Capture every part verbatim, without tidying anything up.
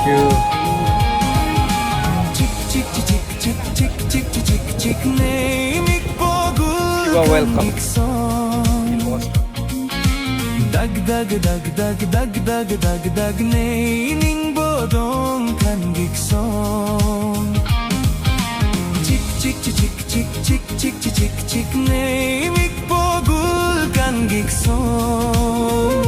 You are welcome. ཌག་ཌག་ཌག་ཌག་ཌག་ཌག་ཌག་ཌག་ནས་སྙིང་པོ་གདུང་མཁན་གྱི་སོང་། ཅིག་ཅིག་ཅིག་ཅིག་ཅིག་ཅིག་ཅིག་ཅིག་ཅིག་ཅིག་ནས་མིག་པོ་འགུལ་མཁན་གྱི་སོང་།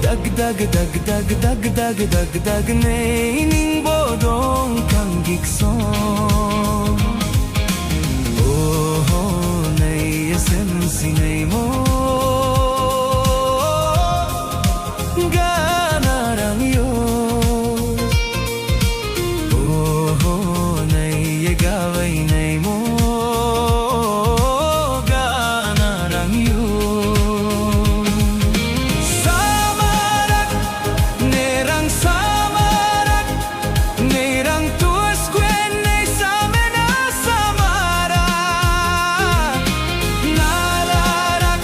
ཌག་ཌག་ཌག་ཌག་ཌག་ཌག་ཌག་ཌག་ནས་སྙིང་པོ་གདུང་མཁན་གྱི་སོང་། ཨོ་ཧོ་ནའི་སེམས་སི་ནའི་མོ། ག་ན་རང་ཡོད། ཨོ་ཧོ་ནའི་དགའ་བའི་ནའི་མོ། ག་ན་རང་ཡོད། ས་མ་རག་ནས་རང་ས་མ་རག་ནས་རང་ཏུས་ཀུན་ནས་ས་མེ་ན་ས་མ་རག་ན་ལ་རག་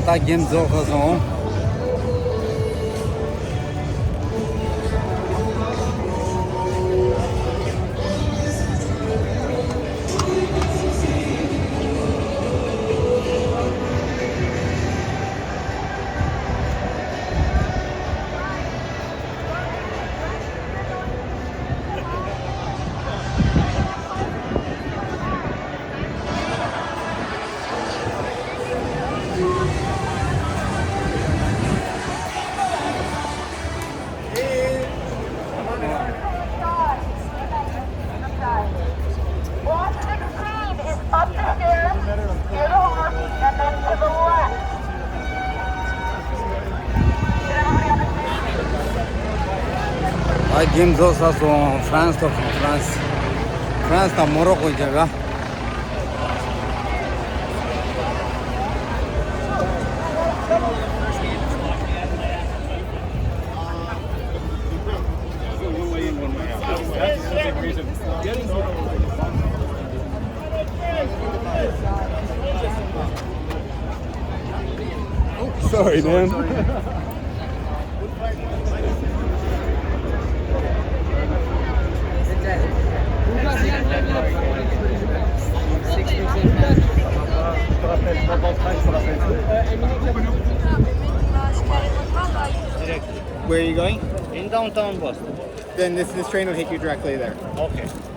ད་གེམ་རྫོགས་ཚར་སོང་། Watch the screen is up the stairs, to the left, and then to the left. ཨ་གེམ་རྫོགས་ཚར་སོང་། ཧྥ་རན་སི་དང་ཧྥ་རན་སི། ཧྥ་རན་སི་དང་མོ་རོ་ཀོ་རྒྱག་ག། Sorry, man. Where are you going? In downtown Boston. Then this, this train will take you directly there. Okay.